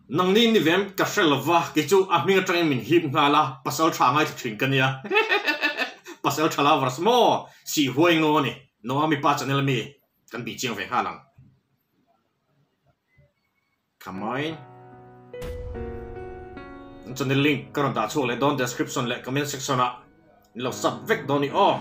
Nangni ni vem ka hre lova, kei chu a hming atangin min hip nghal a, pasal tha ngaithla thin ka nia. Pasal tha lovers maw? Sih huai ngaw a ni. Noami pa channel ami kan bih chiang ve nghal ang. Come on. An channel link ka rawn dah chhuak leh dawn description leh comment section ah min lo sub vek dawn i aw.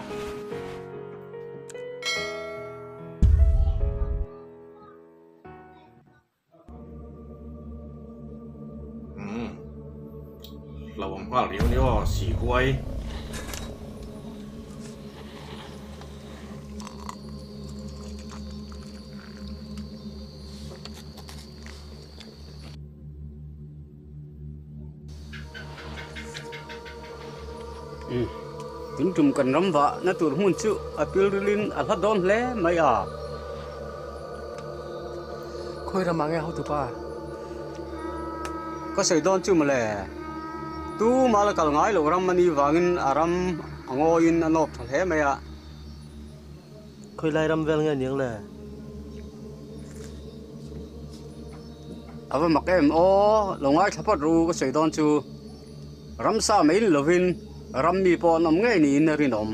Umm hlauhawm nghal riau ni aw si huai. Umm tun tum kan ram vah na tur hmun chu a pilrilin a hla dawn hle mai a. Khawi ram ah nge hotupa? Ka sawi dawn chu mawle. Tu mah la kal ngai loh ram a nih vangin a ram a ngawiin a nawp tha hle mai a. Khawi lai ram vel nge niang le? A va mak em aw, lo ngaithla phawt ru ka sawi dawn chu. Ramsa mai ni lovin ram mi pawh an awm ngei niin a rinawm.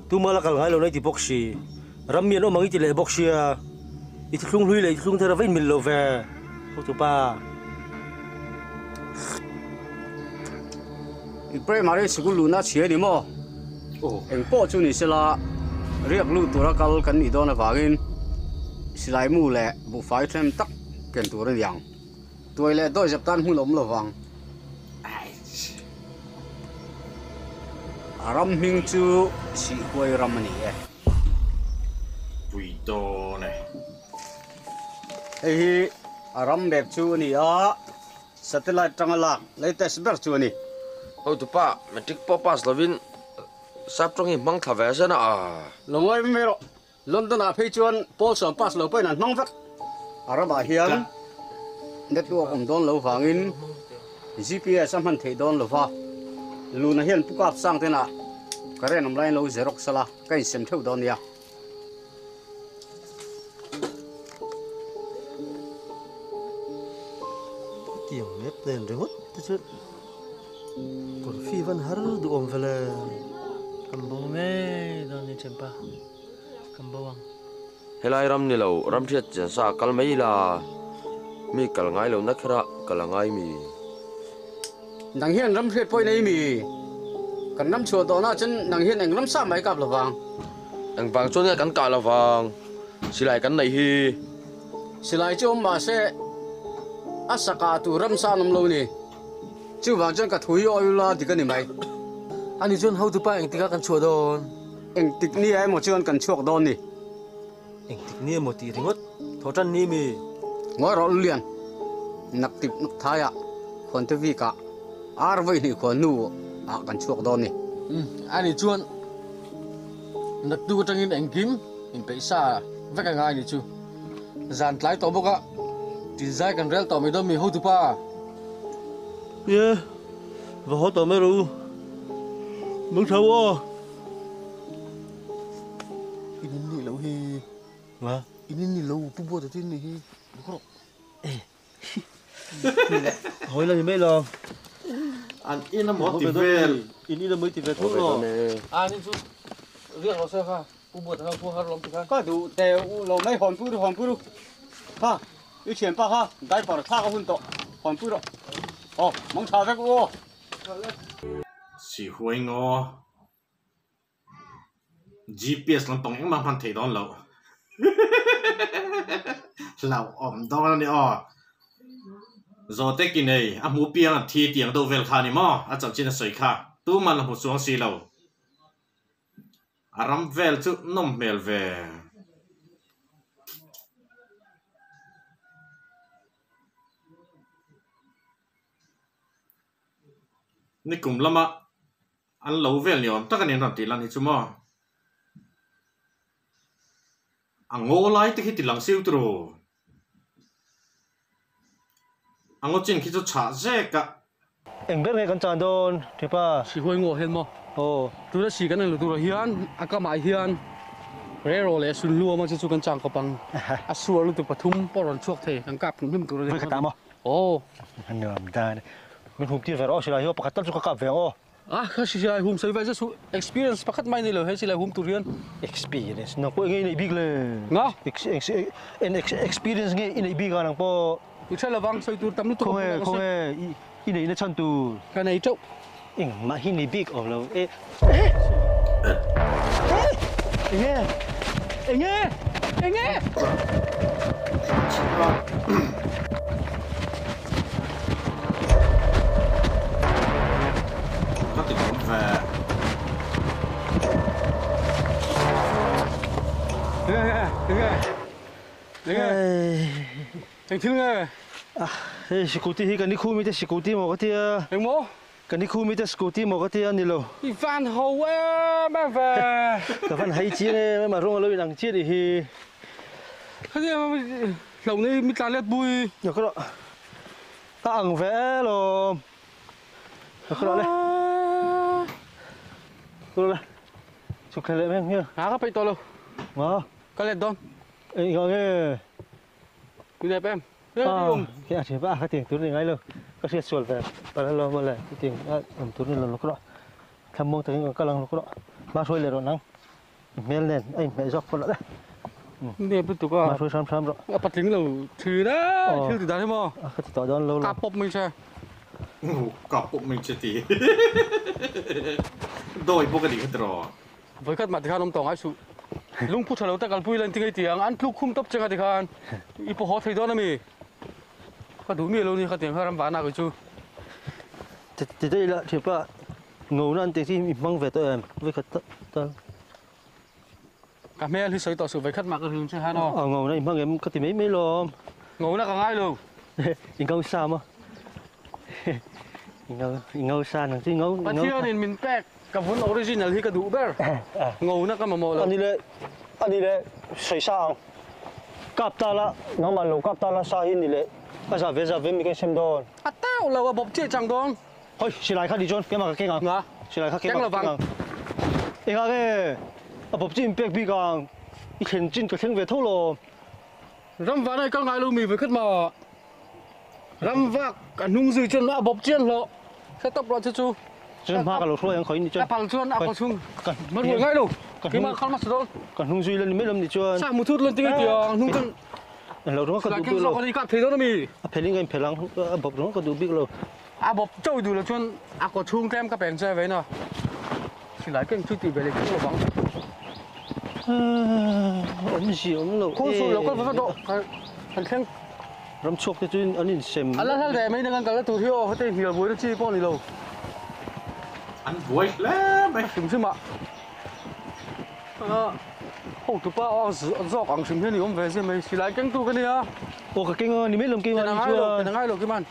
Tuma la kal ngai lo na i ti bawk si. Ram mi an awm ang i ti leh bawk sia. I thuthlung hlui leh i thuthlung thar a va inmil lo ve, hotupa. I primary sikul luhna a chhia a ni maw? Eng pawh chu ni sela, riak lut tura kal kan nih dawn avangin silai mu leh buhfai ṭhem tak ken tur a ni ang. Tuai leh dawizep tan hmun a awm lo vang. A ram hming chu Sihhuai ram a ni e. Pui dawn e. Hei hi a ram map chu a ni a. Satellite tanga lak latest ber chu a ni. Hotupa, matric pawh pass lovin sap tawng hi hmang thla ve zen a. Lo ngawi mai rawh. London ah phei chuan pawl sawm pass lo pawhin an hmang vek. A ramah hian network awm dawn lo vangin GPS a hman theih dawn lo va. Luna hian pu kap sang tenah current awm laiin lo xerox a la, ka insem theuh dawn nia. Tiang map nen ringawt te chu kawrfi van har duhawm vele. Kan bo ngei dawn ni Thianpa, kan bo ang. Helai ram ni lo, ram hriat chian sa kal mai ila, mi kal ngai lo na kher a kal a ngai mi. Nang hian ram hriat pawhin ei mi? Kan ram chhuah tawhna ah chuan nang hian eng ram sa mai kap lovang. Engvang chuan nge kan kah lovang? Silai kan neih hi. Silai chu awm mah se a sa kah tur ram sa an awm lo ni. Chuvang chuan ka thu hi awi ula dik a ni mai. Ani chuan hotupa engtikah kan chhuah dawn? Engtik nia emaw chuan kan chhuak dawn ni. Engtik ni emaw tih ringawt thaw tan ni mi? Ngawi rawh Lulian, nak tip nak thaiah khuante vikah ar vawi hnih khuan hnu ah kan chhuak dawn ni. Umm ani chuan naktu atangin engkim inpeih sa vek a ngai ni chu. Zan tlai tawh bawk a, tinzai kan rel tawh mai dawn mi hotupa. Ye, va haw tawh mai rawh u. Mang tha u aw. In in nih loh hi. Nga? In in nih lo, pu buat a tin nih hi. Bawk rawh. Hawi la ni mai lo. An in a maw ti vel. In in a maw ti ve thung lo. A ni chu riak lo se kha pu buat a kha har lawm ti khan. Ka duh te u lo mai hawn pui ru hawn pui ru. Kha i thianpa kha diaper thlak a hun tawh hawn pui rawh. Aw mang tha vek u aw. Si huai ngaw. GPS lampang engmah hman theih dawn loh hlauhawm dawn a ni aw. Zawhte ki nei a hmuh piang an thi tiang deuh vel kha a ni maw a chanchin a sawi kha tuman a hmu chuang si lo. A ram vel chu nawm hmel ve. Nikum lama An lo vel ni awm tak a ni an rawn tih lan hi chu maw. A ngaw lai te khi ti lang siu turu. A ngaw chin khi chu chhah zek a. Eng ber nge kan chan dawn Thipa? Si huai ngaw hian maw? Aw. Tuna si kan eng lo turah hian a kamah hian Rero leh Sunlu awm a chu chu kan chang khawp ang. A suar lutuk pathum pawh rawn chhuak thei kan kap hlim hlim tur a ni. Ka ta maw? Aw. Nuam dan. Min hum tir ve rawh aw silai hi aw pakhat tal chu ka kap ve ang aw. A kha silai hum sawi ve zet chu experience pakhat mai ni lo he silai hum tur hian. Experience nang pawh enge i neih bik le? Nga? Experience nge i neih bik a nang pawh? I hre lovang sawi tur tam lutuk a hmu Khawnge khawnge i neihna chhan tur? Ka nei teuh. Engmah hi nei bik awm lo e. Enge? Enge? Enge? Ka ti awm ve. Enge? Enge? Enge? Eng thil nge? Hei scooty hi kan ni khumi te scooty maw ka tia. Eng maw? Ka ni khumi te scooty maw ka tia ni lo. I van ho em em ve. Ka van hai chiang em em a rawng a lo in ang chiah nih hi. Khati hlauh nei mi tlan let pui. Ka rawh a ang ve alawm. Ka rawh le. Ka rawh le. Chhuk thla leh mai ang hian. Hna ka peih tawh lo. Nga. Ka let dawn. Eng ang nge? Ku nep em? A thian pa ka tiang tur ni ngai lo ka hriat sual ve pal alo maw le ka tiang a awm tur ni lo lawk rawh thlamuang takin kan kal ang lawk rawh hma hruai leh rawh nang i hmel nen a inhmeh zawk pawh lah le nep lutuk a hma hruai hram hram rawh a patling lo thin a thil ti dan hi maw ka ti tawh dawn lo ka pawp mai che ka pawp mai che ti dawi bawk a nih kha tiraw Vawikhat mah tikhan awm tawh ngai suh. Lungphu tha lo te kalpui lan tinge tiang an tluk khum tawp chenga tikhan i pawh haw thei dawn ami? Ka duh miah lo ni kha tiang kha ram vahna kei chu. Ti daih la thianpa ngona an tih hi i hmang ve tawh em vawikhat tal. Ka hmel hi sawi tawh suh vawikhat mah ka rilru che han aw. A ngona i hmang em ka ti mai mai lawm. Ngona ka ngai lo. I ngau sa maw? I ngau i ngau sa nang chu i ngau. Pathianin min pek. Ka vun original hi ka duh ber. Ngona ka mamawh lo. Ani leh ani leh sawi sa ang. Kap ta la nangmah lo kap ta la sa hi ni leh a za ve za ve mi ka insem dawn. A teuh lo a bawp chiah chang dawn. Hoi silai kha ni chuan keimah ka keng ang. Nga. Silai kha keimah ka keng ang. Engah nge a bawp chiah in pek bik ang i thlen chin ka thleng ve tho lo. Ram vana i kal ngai lo mi vekhat mah ram vak a hnung zui chuan a bawp chian hlawh hre tawp rawh chu chu. Chuan hma ka lo hruai ang khaw in ni chuan. A pal chuan a kaw chhung ma hruai ngai lo keimah khal hmasa dawn. Ka hnung zui la ni mai lo ni chuan. Sa mu thut lan tinge tia ang hnung chuan. Lo rawng ka duh bik lo. Silai kap thei dawn ami. A phelin ka in phel ang a bawp rawng ka duh bik lo. A bawp chauh duh lo chuan a kaw chhung tlem ka peng che ve na. Silai keng chu tih ve leh kher lovang. Awm zia awm lo. Khawl suh lo kal va va dawh kan thleng. Ram chhuak te chu an insem. A la hla ve mai nang an kalna tur hi aw heti hnial buaina chi pawh ni lo. An buai hle mai. Hrim hrim ah hotupa aw zawk ang hrim hian i awm ve zia mai. Silai keng tu ka nia. Aw ka keng a ni mai lo keng a ni chuan. Kena ngai lo kiman.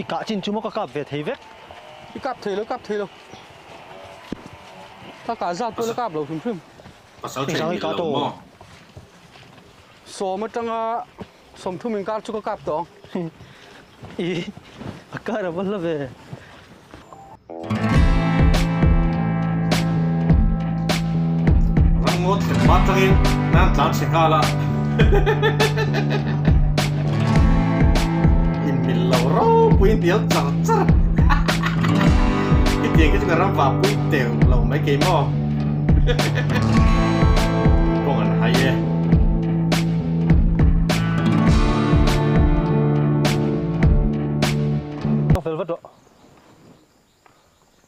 I kah chin chu maw ka kap ve thei vek. I kap thei lo kap thei lo. Ka kah zat pawh la kap lo hrim hrim. Pasal then ni lo maw? Sawm atanga sawmthum inkar chu ka kap tawh ang. I a kar a va hla ve. Ramngaw thlen hma tangin nan tlan chhe nghal a. Inmil lo ropui hnial char char. Hetiang hi chu ka ram vahpui teuh lo mai kei maw. Kawng an hai e. Ka fel vat rawh.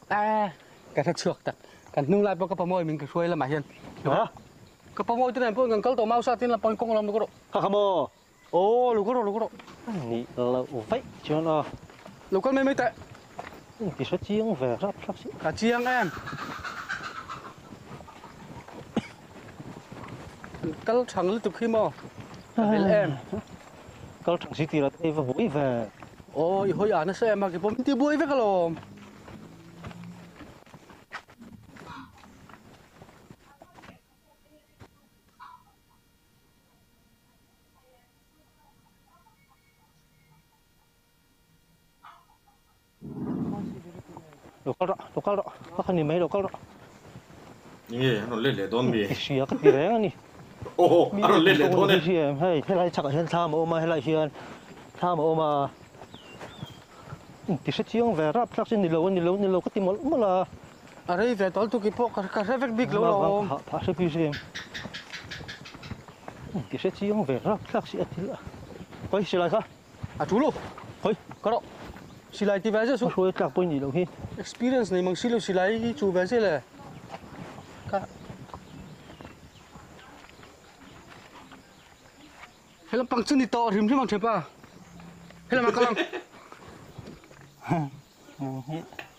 A ka hre chhuak tak. Kan hnung lai pawh ka pamawi min ka hruai lamah hian. Ha? Ka pamawi te nen pawh kan kal tawh mau sa tin lampang kawng lam lu ka rawh. Kha kha maw? Aw lu ka rawh lu ka rawh. Ni lo vaih chuan aw. Lo kal mai mai teh. Ti hre chiang ve rap thlap si. Ka chiang em. Kal thang lutuk hi maw? Ka vel em. Kal thang si tira te va buai ve. Aw i hawi a nasa em a ke pawh min ti buai vek alawm. Lo kal rawh, lo kal rawh, ka kha ni mai lo kal rawh. Nge an rawn let leh dawn mi? I hria ka ti reng a ni. Aw a rawn let leh dawn e. Hei helai chhakah hian thlam a awm a, helai hian thlam a awm a. Ti hre chiang ve rap thlak chu ni lo a ni lo ni lo ka ti mawlh mawlh a. A rei ve tawlh tuk i pawh ka hre vek bik lo lo. Hah phah hre bik em. Ti hre chiang ve rap thlak si a thil a. Khawi silai kha. A tul lo. Khawi. Ka rawh. Silai ti ve zia su. A hruai tlak pawh i nih loh hi. Experience nei mang si lo silai hi chu ve zia le. Ka. He lampang chu ni tawh hrim hrim ang ṭhepa. He lamah kal ang.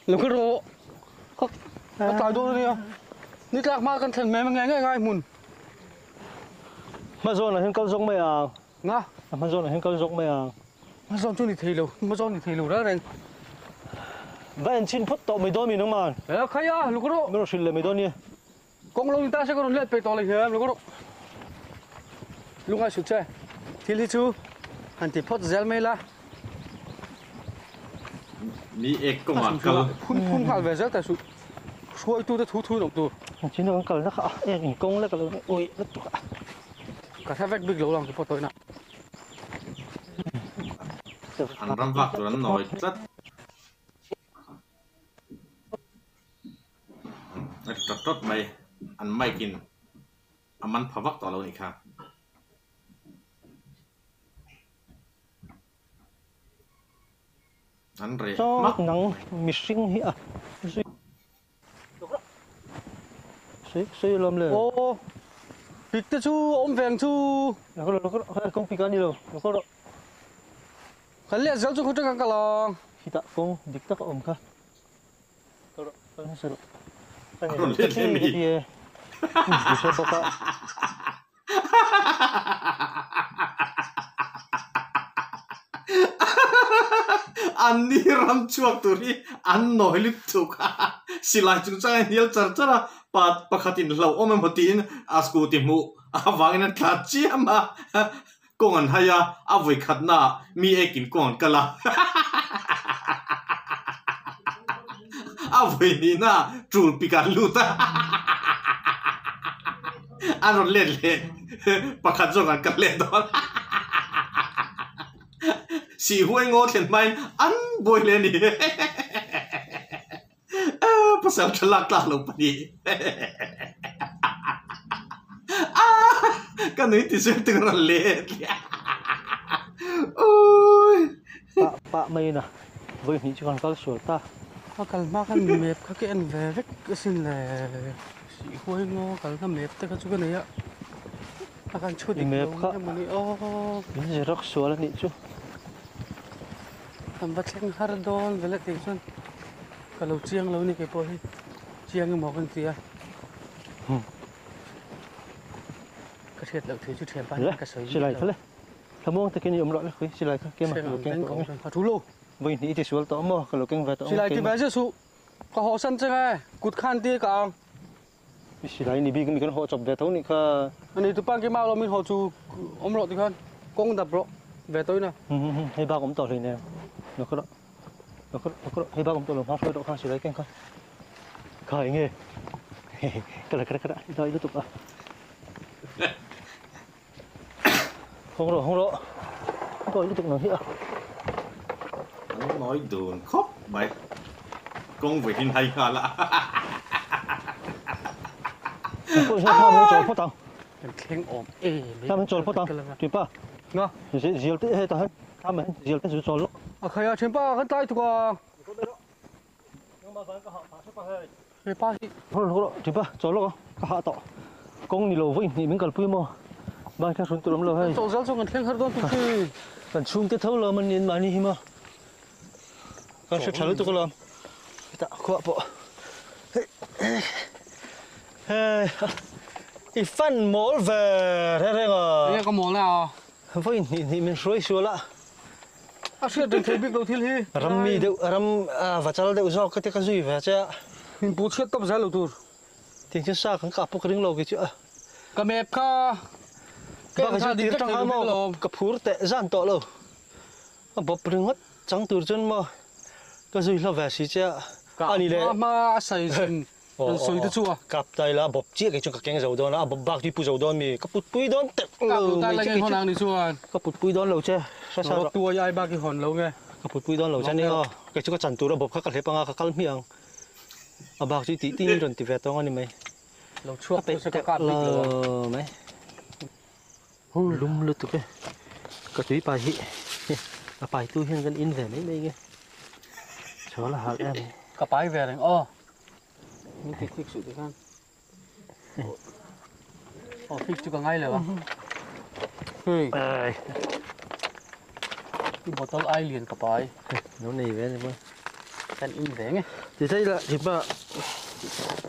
Lo kal rawh. Ka ka tlai dawn ania. Ni tlak hma kan thlen mai nge nge ngai hmun. Hma zawnah hian kal zawk mai ang. Nga. Hma zawnah hian kal zawk mai ang. Hma zawn chu ni thei lo. Hma zawn ni thei lo reng reng. Va en chhin phawt tawh mai dawn mi nangman. E khai a, lo kal rawh. Min rawn hrilh leh mai dawn nia. Kawng lo ni ta se ka rawn let peih tawh leh hiam lo ka rawh. Lungai sut che. Thil hi chu han ti phawt zel mai la. Mi ek kawngah kal. Phun phun nghal ve zel ta suh. Hruaitu te thu thu in awm tur. Chin kan kal na kha ek in kawng lek alo ui lutuk a. Ka hre vek bik lo lang ti pawh tawih na. An ram vak tur an nawi tlat. A ti tawt tawt mai, an mic in a man pha vak tawh lo nih kha. An reh hmak. Saw nang mihring hi a zui sei sei lam le. Aw pik te chu awm veng chu. Lo kal rawh lo kal rawh kawng pik a ni lo lo kal rawh. Kan leh zel chu khaw tang kan kal ang. Khitah kawng dik tak a awm kha. Kal rawh kal hmasa rawh. A rawn let leh mi. An ni ram chhuak tur hi an nawi lutuk a, silai chungchang a hnial char char a, pa pakhatin hlauhawm emaw tiin a scooty hmuh avangin an tla chiam a. Kawng an hai a, a vawi khatna ah mi ekin kawng an kal a. A vawi hnihna ah tul pik an lut a. An rawn let leh pakhat zawk an kal leh dawn. Sih huai ngaw thlen hmain an buai hle a ni. Pasal tha lak tlak lo pahnih. Ka nui ti zir tuk rawn let leh. Ui. Pah pah mai in a vawi hnih chu kan kal sual ta. Ka kal hma khan map kha ka en ve vek asin le. Sih huai ngaw kalna map te kha chu ka nei a. A kan chhu dik lo emaw ni aw. In xerox sual anih chu. Kan va thleng har dawn vela tih chuan ka lo chiang lo ni kei pawh hi chiang emaw kan ti a. Ka hriat loh thei chu thian pa hian ka sawi Silai kha le thlamuang takin i awm rawh le khui silai kha keimah ka lo keng tawh ang e. A thu lo. Vawi hnih i ti sual tawh maw ka lo keng ve tawh ang e. Silai ti ve zia suh ka haw san che nge kut khan ti ka ang. I silai ni bik mi kan haw chawp ve tho nih kha. Ani tu pang keimah lo min haw chu awm rawh ti khan kawng dap rawh ve tawh ina. Hei bak awm tawh hleinem. Lo kha rawh. Lo kha rawh lo kha rawh hei bak awm tawh lo hma hruai rawh kha silai keng kha. Kha enge ka la ka la ka la i dai lutuk a. Hawng rawh hawng rawh. Dai lutuk nang hi a. An nawi dun khawp mai. Kawng vawi hin hai nghal a. Pawh hian thlam hian chawl phawt ang. Kan thleng awm em. Thlam hian chawl phawt ang. Tui pa. Nga. Zial te hetah hian thlam hian zial te chu chawl lawk. A khai a thianpa kan tlai tuk a. He pa hi. Hawr hawr rawh tih pa chawl lawk a ka hah tawh kawng ni lo vawi hnih min kalpui maw ban kha hrun tur awm lo hei. Chawl zal chu kan thleng har dawn tuk hi. Kan chhungte tho lo man ni an mahni hi maw kan hre tha lutuk alawm hetah khuah pawh hei hei i fan mawl ve reng reng a. Enge ka mawl na a. Vawi hnih hnih min hruai sual a. A hriat reng thei bik lo thil hi. Ram mi deuh, ram vachal deuh zawk ka ti ka zui ve che a. Min pu chhiat tawp zel lo tur. Tiang chuan sa kan kah pawh ka ring lo kei chu a. Ka map kha ka en kha dik vek thei lo bik alawm. Ka phur teh zan tawh lo. A bawp ringawt chang tur chuan maw ka zui hla ve si che a. Ka hma hma a sawi zin. An sawi te chu a. Kap ta ila a bawp chiah kei chuan ka keng zo dawn a, a bawp bak chu i pu zo dawn mi? Ka put pui dawn teuh lo mai che kei chu. Ka put pui dawn lo che, hre sa rawh. Tuai ai bak i hawn lo nge? Ka put pui dawn lo che nia aw. Kei chu ka chan tur a bawp kha ka hlep anga ka kal hmiah ang. A bak chu i tih tin rawn ti ve tawng a ni mai. Lo chhuak tawh se ka kap bik lo ang. Mai. Lum lutuk e. Ka tui pai hi a pai tu hian kan in ve mai mai nge. Chhuah la hal em. Ka pai ve reng aw. Min ti thik suh tikhan. Aw thik chu ka ngai lo a. Hei. I bottle ai lian ka pai. Lo nei ve ni maw. Kan in ve nge. Ti thei la thipa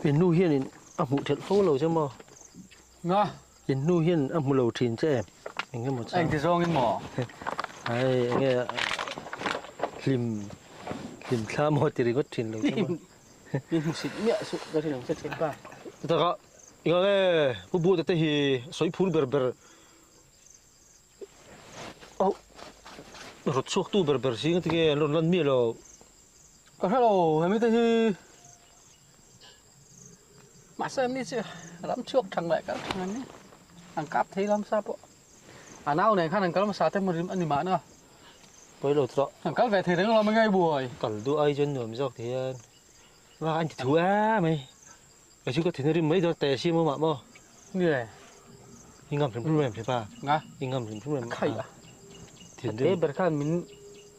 in nu hian in a hmuh thelh fo lo che maw. Nga. In nu hian a hmu lo thin che em? Eng emaw chang. Engti zawngin maw? Hei enge hlim hlim thla maw ti ringawt thin lo che maw. Mi hmusit miah suh ka rin ang che thin pa. Taka eng nge Pu Buta te hi sawi phur ber ber oh rawt chhuak tu ber ber zing ati nge an rawn lan miah lo. Ka hre lo hemi te hi mahse mi chu ram chhuak thang leh kal thang an ni an kap thei lam sa pawh a nau nen khan an kal hmasa te rim a ni mahna. Pawi lo tawh. An kal ve thei reng lo mai ngai buai. Kal duh ai chuan nuam zawk ti hian vak an ti thu a mai. Kei chu ka thin a rim mai dawn teh si maw mah maw. Nge. I ngam hrim hrim em hre pa. Nga. I ngam hrim hrim em. Khai a. Thin rim. Te ber khan min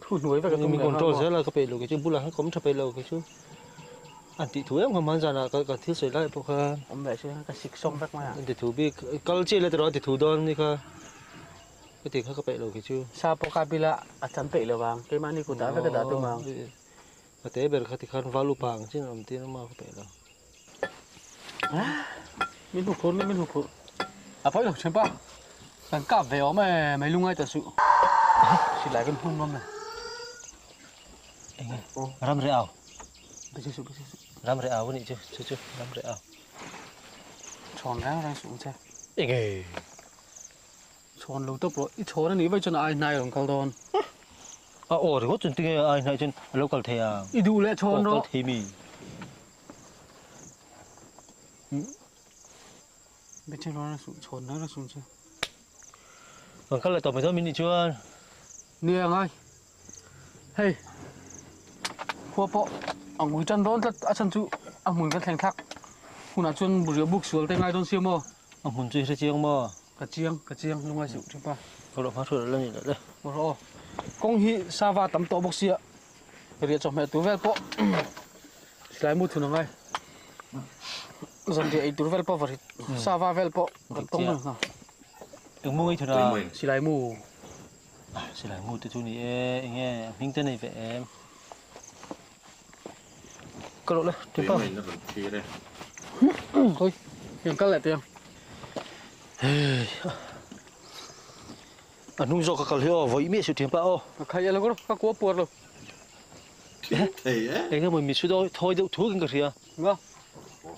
thu hnuai vek a tum Min control zel a ka peih lo kei chu bulah khan ka awm tha peih lo kei chu. An tih thu em kha hman zanah ka ka thil sawi lai pawh kha. Awm ve se ka sik sawm vek mai a. An ti thu bik kal chiah let erawh an ti thu dawn ni kha. Ka ti kha ka peih lo khi chu. Sa pawh ka bila a cham peih lo vang, keimahni kut ah vek a dah tum ang. Ka te ber kha ti khan val upa ang chin a awm tir a ka peih lo. Min hmu phur min hmu phur. A pawi lo thin pa. Kan kap ve awm e, mei lungai ta suh. Silai kan hum ngam e. Enge ram reh au. Besi suh besi suh. Ram reh au anih chu chu chu ram reh au. Chhawn reng reng suh ang che. Enge. Chhawn lo tawp rawh, i chhawn a nih vaih chuan a ai hnai a rawn kal dawn. A aw ringawt chuan tinge a ai hnai chuan a lo kal thei ang? I duh leh chhawn rawh. Aw kal thei mi. Becheng rawn a suh, chhawn reng reng suh che. Kan kal leh tawp mai dawn min nih chuan. Nia ngai. Hei, khua pawh a ngui tan dawn tlat, a chhan chu a hmun kan thleng thlak hunah chuan riah buk sual te ngai dawn sia maw? A hmun chu i hre chiang maw? Ka chiang, ka chiang, lungai suh ṭhipa. Ka rawh hma hruai la ni le. Maw rawh aw. Kawng hi sava tam tawh bawk sia, riah chawhmeh tur vel pawh silai mu thun angai. Zanriah ei tur vel pawh va rit, sava vel pawh kan tawng reng hna. Eng mu ngei thun a? Silai mu. Silai mu te chu ni e, eng nge a hming te nei ve em? Ka rawh le, ṭhipa. Khawi, hian kal leh teh ang. Hei a hnung zawk ka kal hi aw vawi miah suh thiam pa aw. Ka khai a lo ka kua puar lo. Eng emaw min su thawi deuh thuak in ka hria. Nga.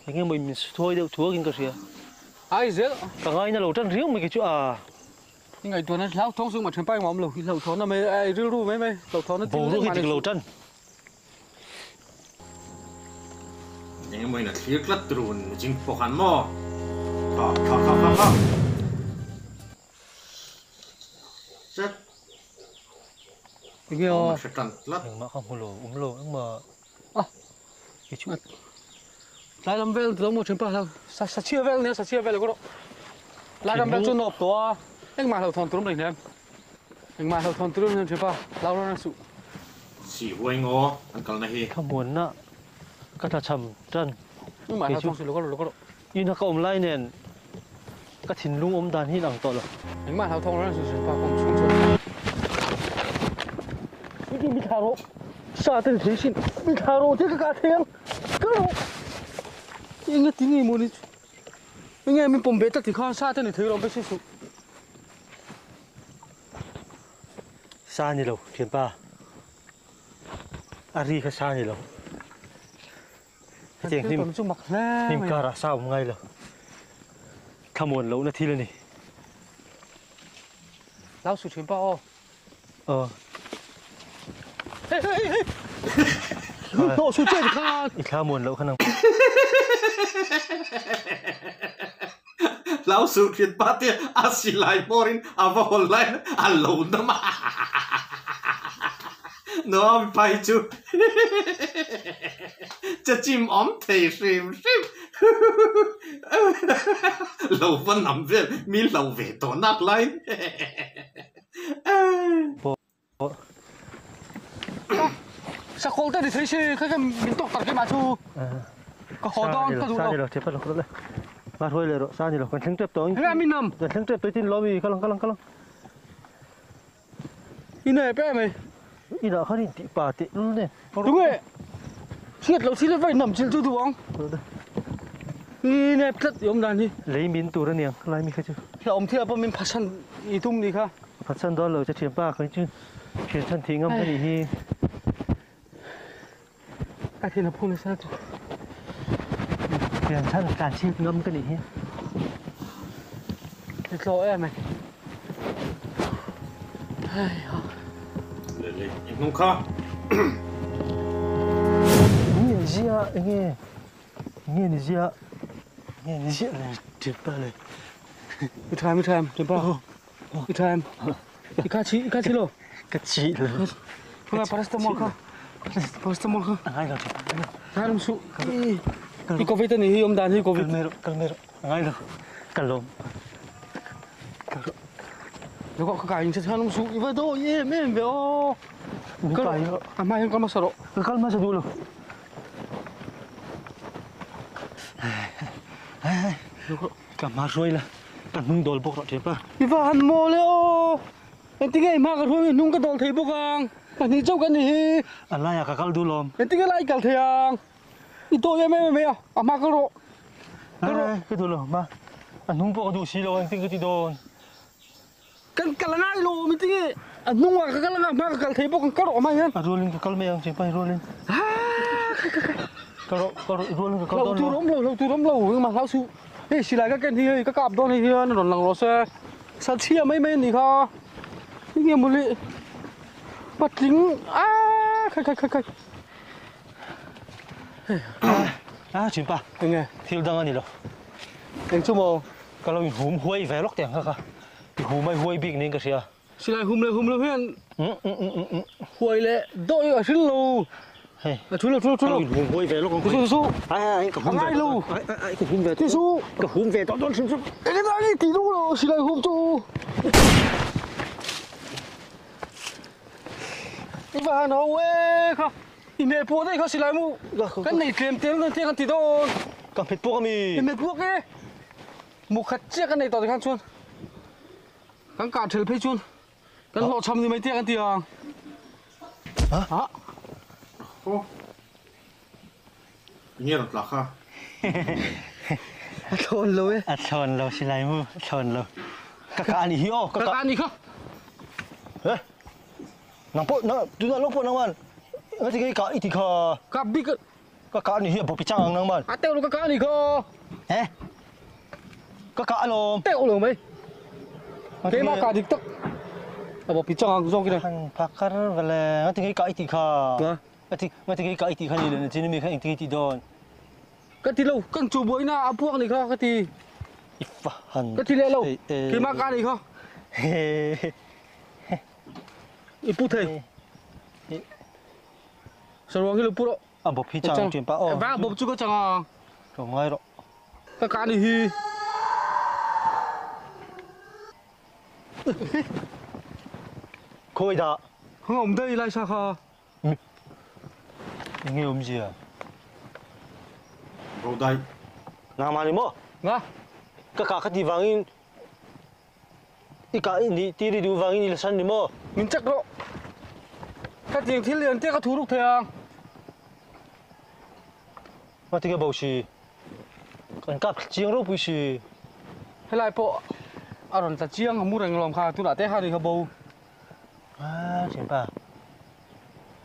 Eng emaw min su thawi deuh thuak in ka hria. Ai zel. Ka ngaina lo tan riau mai kei chu a. I ngaihtuahna hlauthawng chu mah thianpa engmah awm lo. I hlauhthawnna mai ai rilru mai mai hlauhthawnna thil Boruak hi dik lo tan. Eng emaw in a thlir tlat tur ni ching pawh khan maw? Kha kha kha kha kha. Zet. Enge aw? Awm a hre tan tlat. Engmah kha hmu lo, awm lo engmah. Ah. Kei chu. Tlai lam vel lo maw thinpa hlau. Sa sa chhia vel nia sa chhia vel erawh. Tlai lam vel chu nawp tawh a. Engmah hlauhthawn tur awm hleinem. Engmah hlauhthawn tur awm hleinem thinpa hlau reng reng suh. Si huai ngaw an kalna hi. Thlamuanna ka tlachham tan. Engmah hlauthawng suh lo ka rawh lo ka rawh. Ina ka awm lai nen ka thinlung awm dan hi in ang tawh lo. Engmah hlauthawng reng suh suh pa kawng chhung chuan. Iti mi thla rawh. Sa ten thei sin mi thla rawh te ka kah thei ang. Ka rawh. Enga ti nge maw ni chu. Enge min pawm ve tlat ti khan sa ten i thei rawh be si suh. Sa ni lo thianpa. A ri kha sa ni lo. Hetiang hnim hnim karah sa awm ngai lo. Thlamuan lohna thil a ni. Lau su thin pa aw. Aw. Hei hei hei. Hnawh su che khan. I thla muan loh kha nang. Hlau suh thin pa te a silai hmawrin a va hawl laiin a lo nam a. Nuam phai chu che chim awm thei hrim hrim. Lo va nam vel mi hlo ve tawh nak laiin. Sakawlh te ni thei si kha kha min tawk tar kemah chu ka haw dawn ka duh lo. Sa ni lo chepa lo le. Ma hruai leh rawh sa ni lo kan thleng tep tawh. Enge min nam? Kan thleng tep tawh tin lawmi ka lang ka lang ka lang. I nei pe mai. I dah khan in tih pa teh lul nen. Tunge hriat loh thil vai nam chilh chu duh ang. I nep tlat i awm dan hi. Lei min tur aniang lai mi kha chu. Hlauhawm thil ah pawh min phatsan i tum ni kha. Phatsan dawn lo che thianpa kha chu thian chhan thih ngam ka nih hi. Ka thin a phu nasa chu. Thian chhan tlan chhiat ngam ka nih hi. I tlaw em ai. Hei ha. Le le i hnung kha. Nge ni zia enge nge ni zia nge ni zia le thianpa le. I tha em i tha em thianpa. I tha em? I kha chi, i kha chi lo? Ka chi lo. Kha paracetamol kha. Paracetamol kha. A ngai lo. Ngai lo su. I covid ani hi om dan hi covid. Kal mai rawh, kal mai rawh. A ngai lo. Ka lawm. Kal rawh. Lo ka kai in che than su. I va do em em ve aw. Min kai rawh. A hma hian kal hmasa rawh. Ka kal hmasa duh lo. Ka hma hruai la, ka hnung dawl bawk rawh thianpa. I va han mawl e aw! Engtinge i hma ka hruai nge hnung ka dawl thei bawk ang? Pahnih chauh kan ni hi. A laiah ka kal duh lawm. Engtinge lai i kal thei ang? I dawi em em mai a, a hma kal rawh. Kal rawh. Ka duh lo, hma. A hnung pawh ka duh si lo, engtin ka ti dawn? Kan kal a ngai lo, engtinge a hnungah ka kal anga hma ka kal thei bawk ang, kal rawh a hma hian. A rualin ka kal mai ang thianpa, i rualin. Kal rawh, kal rawh, i rualin ka kal dawn lo. Hlauh tur awm lo, hlauh tur awm lo, engmah hlau suh. Hei silai ka ken hi hei ka kap dawn hei hian a rawn lang rawh se sal chhia mai mai a nih kha enge mawle patling aaa khai khai khai khai a thin pa enge thil dang a ni lo eng chu maw ka lo in hum huai ve lawk teh ang kha kha i hum ai huai bik niin ka hria. Silai hum leh hum lo hian huai leh dawh hi a hril lo. A thu lo thu lo thu lo. Hum huai ve lawk ang. Su su. Ai ai ka hum ve. Ngai lo. Ai ai ka hum ve. Ti su. Ka hum ve tawh dawn hrim hrim. Enge ta nge ti duh lo silai hum chu. I va han ho e kha. I hmeh puak daih kha silai mu. Kan nei tlem tel dawn te kan ti dawn. Ka hmet puak ami. I hmet puak e. Mu khat chiah kan nei tawh tikhan chuan. Kan kah ṭhel phei chuan kan hlawhchham ni mai te kan ti ang. Ha? Aw. Nge rawn tlak kha? A thlawn lo e. A thlawn lo silai mu, a thlawn lo. Ka kah anih hi aw. Ka kah anih kha. He? Nang pawh na tunah lawk pawh nangman ngati nge i kah i ti kha. Kap bik. Ka kah anih hi a bawpi chang ang nangman. A teuh lo ka kah anih kha. He? Ka kah alawm. Teuh lo mai. Keimah kah dik tak. A bawpi chang ang zawk ina. Han phakar vele ngati nge i kah i tih kha. Ngati ngati nge i kah i tih kha ni leh chin mi kha engtin nge i tih dawn. Ka ti lo kan chu buaina a puak nih kha ka ti. I fa han. Ka ti leh lo. Keimah kah nih kha. I pu thei. Saruang hi lo pu rawh. A bawp hi chang ṭhin pah aw. Vang bawp chu ka chang a. Tlawm ngai rawh. Ka kah ni hi. Khawi dah? Hang awm daih lai sa kha. Enge awmzia? Ro dai. Nangmah ni maw? Nga. Ka kah ka ti vangin I kah i nih tir i duh vangin i la san ni maw? Min check rawh. Ka tiang thil lian te ka thu ruk thei ang. Ngatinge bo si? Kan kap chiang ropui si. Helai pawh a rawn tla chiang a mu reng lawm kha tunah te khan i kha bo. A thianpa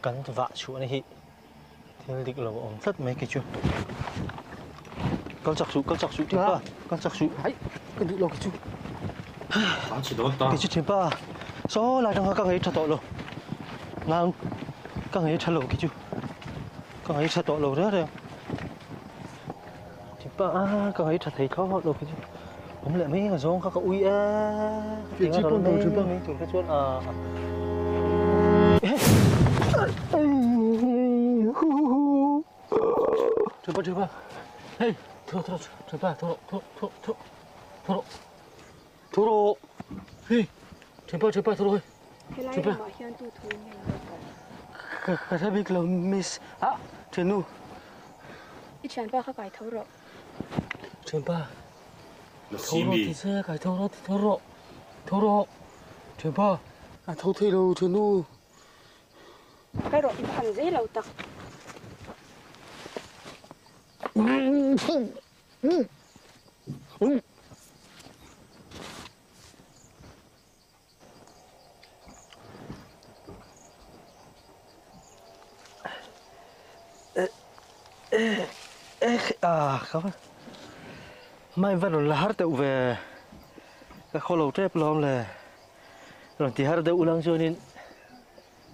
kan vah chhuah na hi thil dik lo a awm tlat mai kei chu. Kal chak suh kal chak suh thianpa kal chak suh. Hai ka duh lo kei chu. An chhi dawn ta. Kei chu thianpa saw lai tang kha ka ngei tha tawh lo. Nang ka ngei tha lo kei chu. Ka ngaih tha tawh lo reng reng. Thipa a ka ngaih tha thei thlawt lo khi chu. Awm leh mai ka zawng kha ka ui e. Ka ti nga rawn mai mai tur kha chuan a. Thipa thipa. Hei tho tho thipa tho tho tho tho tho tho rawh. Hei thipa thipa tho rawh. Helai ramah hian tu thu in nge an lo kal? Ka ka hre bik lo miss. Ah thiannu. I thianpa kha kai tho rawh. Thianpa. Tho rawh ti che kai tho rawh ti tho rawh. Tho rawh. Thianpa. A tho thei lo thiannu. Kai rawh i va han zei lo tak. Mai va rawn la har deuh ve ka khaw lo tep lawm le rawn ti har deuh ulang chuanin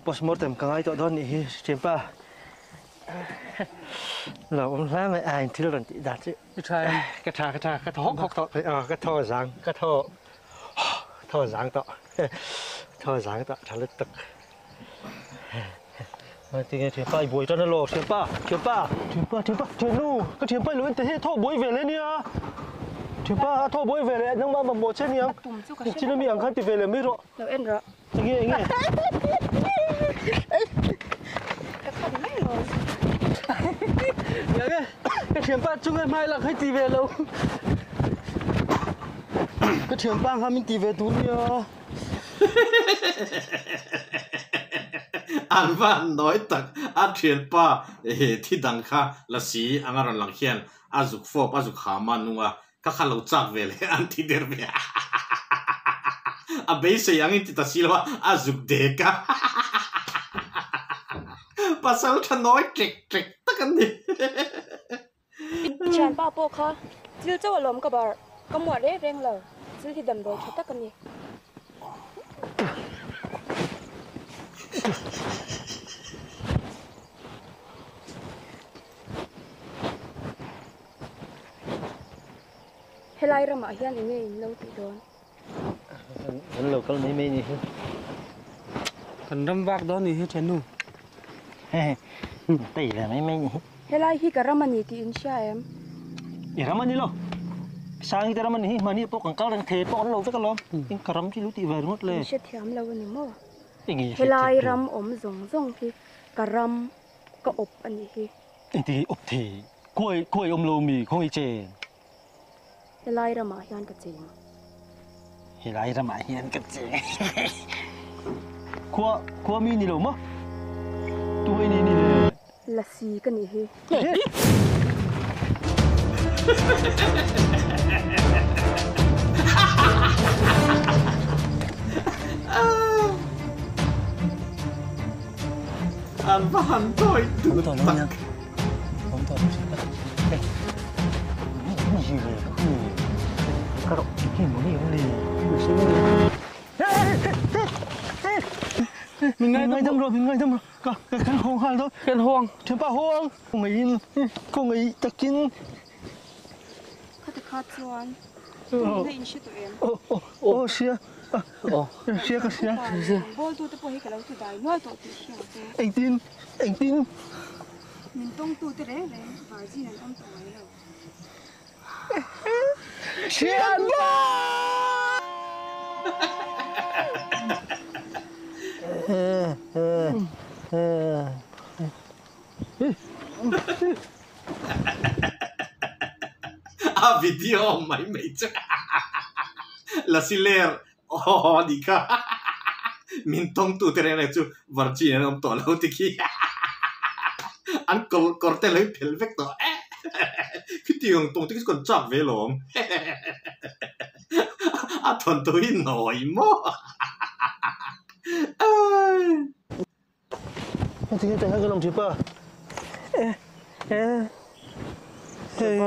postmortem ka ngai tawh dawn nih hi thianpa lo awm hle mai a in thil rawn tih dan chu ka tha ka tha ka thaw hawk hawk tawh ka thaw zang ka thaw Thaw zang tawh thaw zang tawh tha lutuk tinge thianpa i buai tan alo thianpa thianpa thianpa thianpa thiannu ka thianpa i lo en teh hi thaw buai ve leh nia thianpa a thaw buai ve leh nangmah mamawh che aniang engtin ami ang khan ti ve leh mai rawh lo en rawh enge enge ka khat mai lo ka thianpa chunga hmai lak hei ti ve lo. Ka thianpa kha min ti ve tur nia. An va han nawi tak, a thianpa thi dang kha lasi anga rawn lang hian a zuk fawp a zuk ham a nung a, ka kha lo chak ve leh an ti der ve a, a beisei angin ti ta si lo a, a zuk dek a, pasal tha nawi ṭek ṭek tak an ni. I thianpa pawh kha thil chauh alawm ka bar, ka muah reng reng lo, thil hi damdawi tha tak a ni. Helai ramah hian enge in lo tih dawn? Kan lo kal mai mai ni hi. Kan ram vak dawn ni hi thiannu. Tei ve mai mai ni hi. Helai hi ka ram a ni tih in hria em? I ram a ni lo. Sangi te ram a ni hi. Mahni pawh kan kal reng thei pawh an lo vek alawm. In ka ram chu lo tih ve ringawt le. In hrethiam lo a ni maw? Enge hrethiam Helai ram awm zawng zawng hi ka ram ka awp a nih hi. Engti awp thei? Khuai khuai awm lo mi khawngaih chen. Helai ramah hian ka cheng. Helai ramah hian ka cheng. Khua, khua mi ni lo maw? Tuai ni ni le. Lasi ka nih hi. An va han tawi duh tak. Min ngaidam rawh, min ngaidam rawh. Ka kan hawng nghal dawn. Kan hawng. Thianpa hawng. Kawngaihin, kawngaih takin. Khati kha chuan tuna in hre tawh em? Aw, aw, aw, hria. Aw, hria ka hria. Bawltu te pawh hi ka lo ti dai nual tawh tih hria ang che. Engtin, engtin. Min tawngtu te reng reng virgin an awm tawh ngai lo. Thianpa! A video awm mai mai chu Lasi ler aw a nih kha min tawngtu te reng reng chu virgin an awm tawh lo ti khi an kawr kawr te lo in phelh vek tawh eh khitiang tawng te khi chu kan chak ve lawm a thawnthu hi nawi maw Heti heti ka lawm thipa. Eh eh hei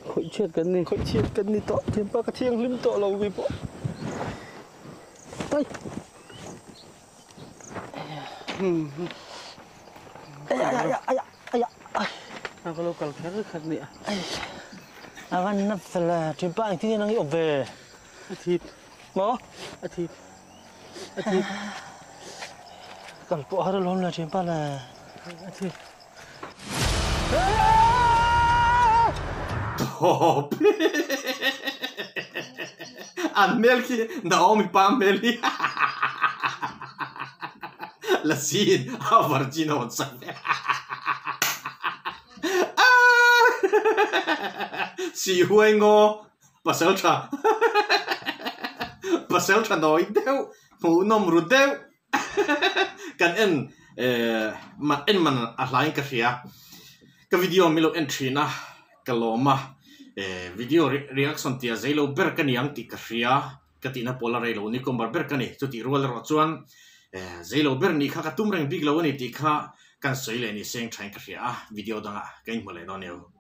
khawih chhiat kan ni khawih chhiat kan ni tawh thianpa ka thianghlim tawh lo kei pawh tai Ka lo kal kher kher nia. A van nap fel e, ṭhianpa engtin nge nang i awm ve? A thip. Maw? A thip. A thip. Kal pawh har alawm le ṭhianpa le. A thip. Tawp. An hmel khi Naomi pa hmel hi la siin a virgin a rawn sak ve. Sihhuai ngaw pasal tha pasal tha nawi deuh hmuhnawm ru deuh kan en en man a hlain ka hria ka video milo en thin a ka lawm a video reaction tia zeilo ber ka ni ang tih ka hria ka tihna pawl a rei lo ni kumbar ber ka ni chutih rual erawh chuan zeilo ber nih kha ka tum reng bik lo a ni tih kha kan sawi leh ni seng thain ka hria a video dangah ka inhmu leh dawn eo.